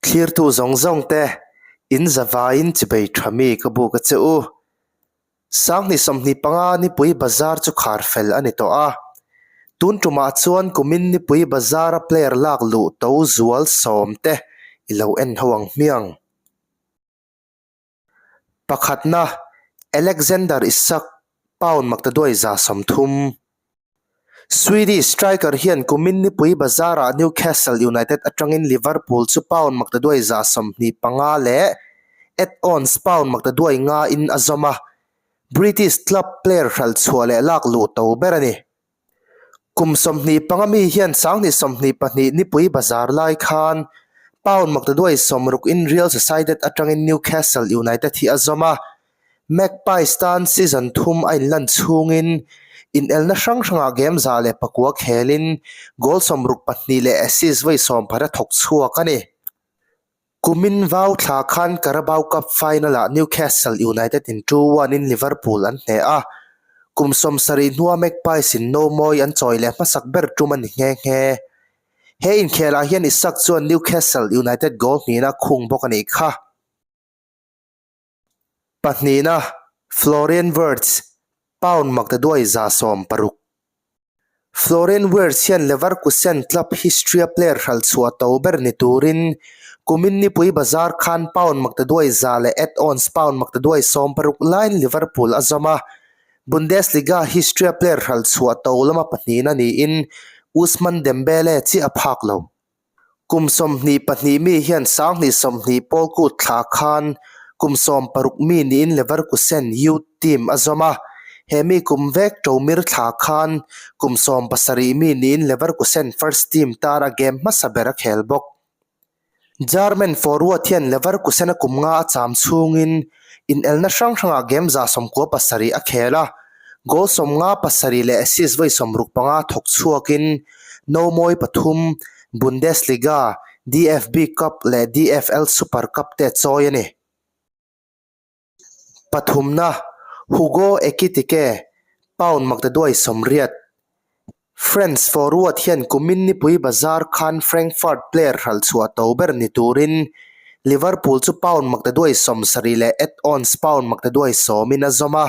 Thlirtu zawng zawng te, in zavaiin chibei tha mi ka buk a che u. Sanghnih 25 nipui bazar chu khar fel a ni tawh a. Tun tumah chuan kumin nipui bazara player lak luh to zual sawm te i lo en ho ang hmiang. Pakhatna, Alexander Isak, pound maktaduai 30. Swedish striker hian kumin nipui bazarah Newcastle United atangin Liverpool chu pound maktaduai 25 leh add-ons pound maktaduai nga in a zawm a, British club player hralh chhuah leh lak luh to ber a ni. Kum 25 mi hian 2022 nipui bazar lai khan pound maktaduai 60 in Real Sociedad atangin Newcastle United hi a zawm a, Magpies tan season thum a inlan chhungin inelna hrang hrangah game 109 khelin goal 62 leh assist vawi sawmphat a thawk chhuak a ni. Kumin vau thla khan Carabao Cup final-ah Newcastle United in 2-1 in Liverpool an hneh a, kum 70 hnua Magpies in no mawi an chawi leh hmasak ber tum a ni nghe nghe. He inkhelah hian Isak chuan Newcastle United goal hnihna khung bawk a nih kha. Pahnihna, Florian Wirtz, pound maktaduai 16. Florian Wirtz hian Leverkusen club history-a player hralh chhuah to ber ni turin kumin nipui bazar khan pound maktaduai 100 leh add-ons pound maktaduai 60 laiin Liverpool a zawm a, Bundesliga history-a player hralh chhuah to lama pahnihna niin Ousmane Dembele chiah a phak lo. Kum 22 mi hian 2020 pawl kut thla khan kum 16 mi niin Leverkusen youth team a zawm a, he mi kum vek Ṭomir thla khan kum 17 mi niin Leverkusen first team tana game hmasa ber a khel bawk. German forward hian Leverkusen a kum nga a cham chhungin inelna hrang hrangah game 97 a khel a, goal 57 leh assist vawi 65 thawk chhuakin no mawi pathum, Bundesliga, DFB Cup leh DFL Super Cup te chawi a ni. Pathumna, Hugo Ekitike, pound maktaduai 80. France forward hian kumin nipui bazar khan Frankfurt player hralh chhuah to ber ni turin Liverpool chu pound maktaduai 70 leh add-ons pound maktaduai 10 in a zawm a.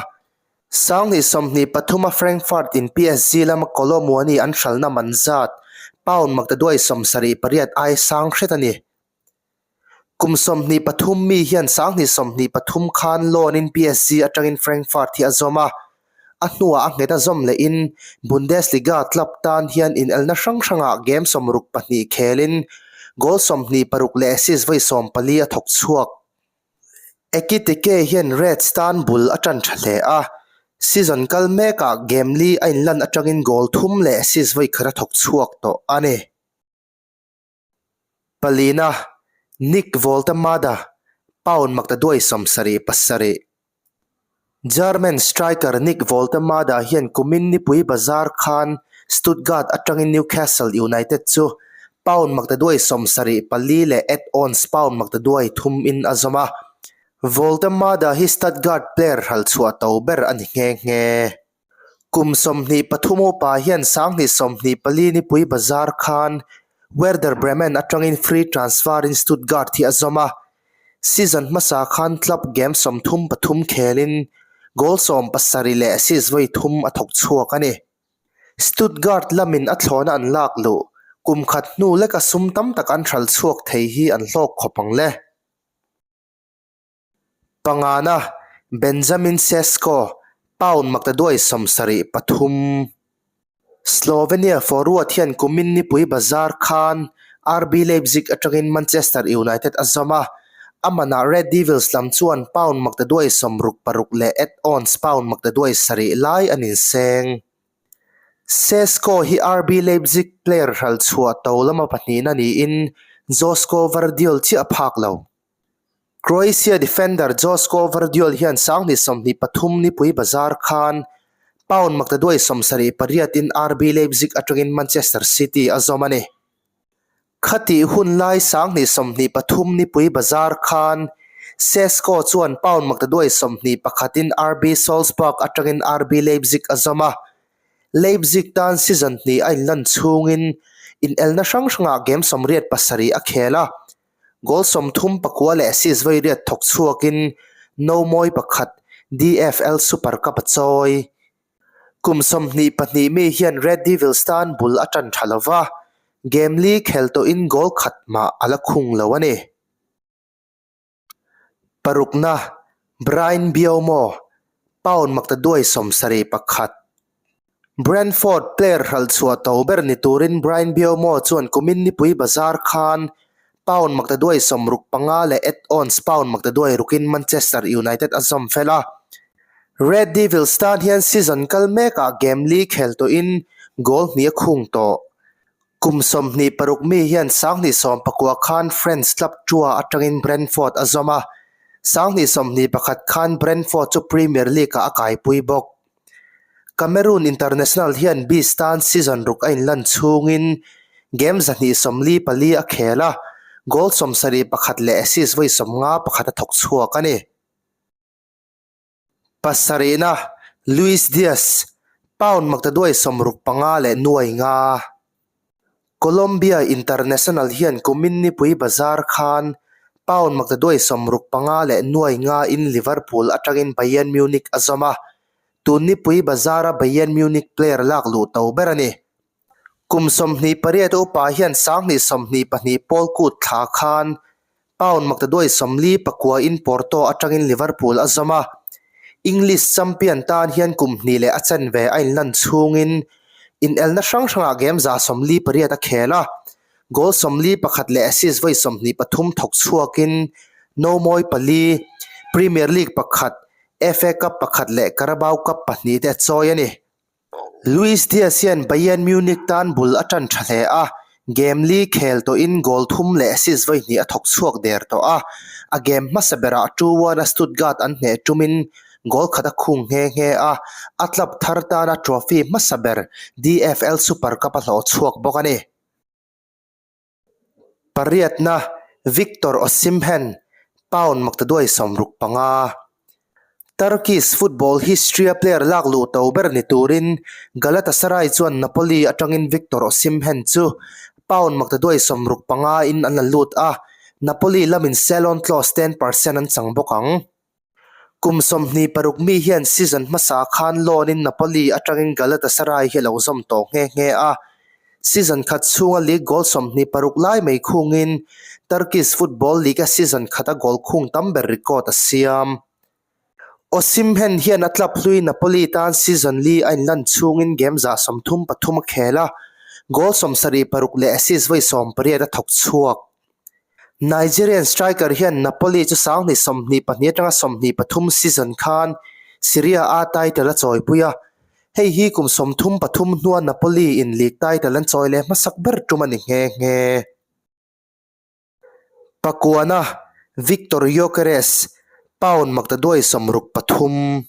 2023 a Frankfurt in PSG lama Kolo Muani an hralhna man zat pound maktaduai 78 ai sang hret a ni. Kum 23 mi hian 2023 khan loan in PSG atangin Frankfurt hi a zawm a, a hnuah a nghet a zawm lehin Bundesliga club tan hian inelna hrang hrangah game 62 khelin goal 26 leh assist vawi 14 a thawk chhuak. Ekitike hian Reds tan bul a tan tha hle a, season kal mekah game li a inlan atangin goal thum leh assist vawi khat a thawk chhuak tawh a ni. Palina, Nick Woltemade, pound maktaduai 77. German striker Nick Woltemade hian kumin nipui bazar khan Stuttgart atangin Newcastle United chu pound maktaduai 74 leh add-ons pound maktaduai thum in a zawm a. Woltemade hi Stuttgart player hralh chhuah to ber a ni nghe nghe. Kum 23 upa hian 2024 nipui bazar khan Werder Bremen atangin free transfer in Stuttgart hi a zawm a. Season hmasa khan club game 33 khelin goal 17 leh assist vawi thum a thawk chhuak a ni. Stuttgart lamin a thlawhna an lak luh kum khat hnu leka sum tam tak an hralh chhuak thei hi an hlawk khawp ang le. Pangana, Benjamin Sesko, pound maktaduai 73. Slovenia forward hian kumin nipui bazar khan RB Leipzig atangin Manchester United a zawm a, a manah Red Devils lam chuan pound maktaduai 66 leh add-ons pound maktaduai 7 lai an inseng. Sesko hi RB Leipzig player hralh chhuah to lama pahnihna niin Josko Gvardiol chiah a phak lo. Croatia defender Josko Gvardiol hian 2023 nipui bazar khan pound maktaduai 78 in RB Leipzig atangin Manchester City a zawm a ni. Khatih hun lai 2023 nipui bazar khan Sesko chuan pound maktaduai 21 in RB Salzburg atangin RB Leipzig a zawm a. Leipzig tan season hnih a inlan chhungin inelna hrang hrangah game 87 a khel a. Goal 34 leh assist vawi riat thawk chhuakin nomawi pakhat DFL Super Cup a chawi. Kum 22 mi hian Red Devils tan bul a tan tha lova, game li khel tawhin goal khat mah a la khung lo a ni. Parukna, Bryan Mbeumo, pound maktaduai 71. Brentford player hralh chhuah to ber ni turin Bryan Mbeumo chuan kumin nipui bazar khan pound maktaduai 65 leh add-ons pound maktaduai rukin Manchester United a zawm fel a. Red Devils tan hian season kal mekah game li khel tawhin goal hnih a khung tawh. Kum 26 mi hian 2019 khan French club Troyes atangin Brentford a zawm a, 2021 khan Brentford chu Premier League-ah a kaipui bawk. Cameroon international hian Bees tan season ruk a inlan chhungin game 244 a khel a, goal 71 leh assist vawi 51 a thawk chhuak a ni. Pasarihna, Luis Diaz, pound maktaduai 65 leh nuai nga. Colombia international hian kumin nipui bazar khan pound maktaduai 65 leh nuai nga in Liverpool atangin Bayern Munich a zawm a, tun nipui bazara Bayern Munich player lak luh to ber a ni. Kum 28 upa hian 2022 pawl kut thla khan pound maktaduai 49 in Porto atangin Liverpool a zawm a, English champion tan hian kum hnih leh a chanve a inlan chhungin inelna hrang hrangah game 48 a khel a, goal 41 leh assist vawi 23 thawk chhuakin nomawi pali, Premier League pakhat, FA Cup pakhat leh Carabao Cup pahnih te a chawi a ni. Luis Diaz hian Bayern Munich tan bul a tan tha hle a, game li khel tawhin goal thum leh assist vawi hnih a thawk chhuak der tawh a, a game hmasa berah 2-1 a Stuttgart an hneh tumin goal khat a khung nghe nghe a, a club thar tana trophy hmasa ber DFL Super Cup a hlawh chhuak bawk a ni. Pariatna, Victor Osimhen, pound maktaduai 65. Turkish football history-a player lak luh to ber ni turin Galatasaray chuan Napoli atangin Victor Osimhen chu pound maktaduai 65 in an la lut a, Napoli lamin sell-on clause 10% an chang bawk ang. Kum 26 mi hian season hmasa khan loan in Napoli atangin Galatasaray hi a lo zawm tawh nghe nghe a. Season khat chhunga league goal 26 lai mai khungin Turkish Football League-a season khata goal khung tam ber record a siam. Osimhen hian a club hlui Napoli tan season li a inlan chhungin game 33 a khel a, goal 76 leh assist vawi 18 a thawk chhuak. Nigerian striker hian Napoli chu 2022 atanga 23 season khan Serie A title a chawipui a, hei hi kum 33 hnua Napoli in league title an chawi leh hmasak ber tum a ni nghe nghe. Pakuana, Viktor Gyokeres, pound maktaduai 63.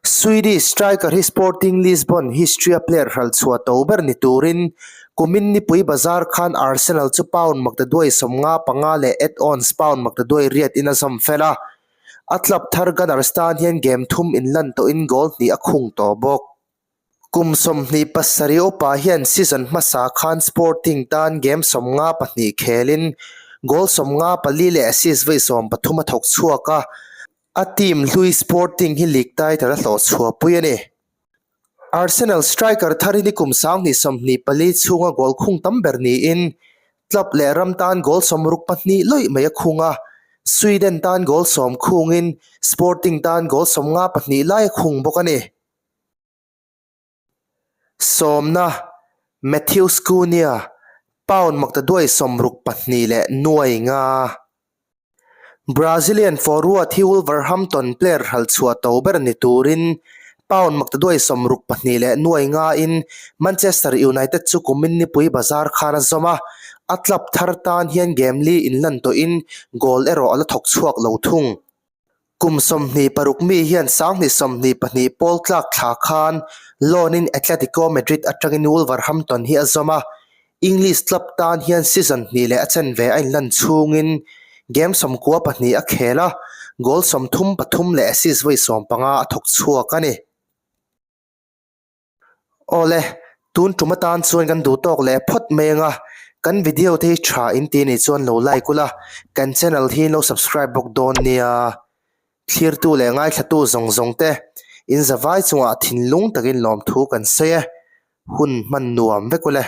Swedish striker hi Sporting Lisbon history-a player hralh chhuah to ber ni turin kumin nipui bazar khan Arsenal chu pound maktaduai 55 leh add-ons pound maktaduai riat in a zawm fel a, a club thar Gunners tan hian game thum inlan tawhin goal hnih a khung tawh bawk. Kum 27 upa hian season hmasa khan Sporting tan game 52 khelin goal 54 leh assist vawi 13 a thawk chhuak a, A team hlui Sporting hi league title a hlawh chhuahpui a ni. Arsenal striker thar hi nikum 2024 chhunga goal khung tam ber niin club leh ram tan goal 62 lawih mai a khung a, Sweden tan goal 10 khungin Sporting tan goal 52 lai a khung bawk a ni. Sawmna, Matheus Cunha, pound maktaduai 62 leh nuai nga. Brazilian forward hi Wolverhampton player hralh chhuah to ber ni turin pound maktaduai 62 leh nuai nga in Manchester United chu kumin nipui bazar khan a zawm a, a club thar tan hian game li inlan tawhin goal erawh a la thawk chhuak lo thung. Kum 26 mi hian 2022 pawl tlak thla khan loan in Atletico Madrid atangin Wolverhampton hi a zawm a, English club tan hian season hnih leh a chanve a inlan chhungin game 92 a khel a, goal 33 leh assist vawi 15 a thawk chhuak a ni. Awle, tun tum atan chuan kan duh tawk leh phawt mai anga. Kan video te hi tha in ti nih chuan lo like ula, kan channel hi lo subscribe bawk dawn nia. Thlirtu leh ngaithlatu zawng zawng te in zavai chungah thinlung takin lawmthu kan sawi e. Hun hman nuam vek ule.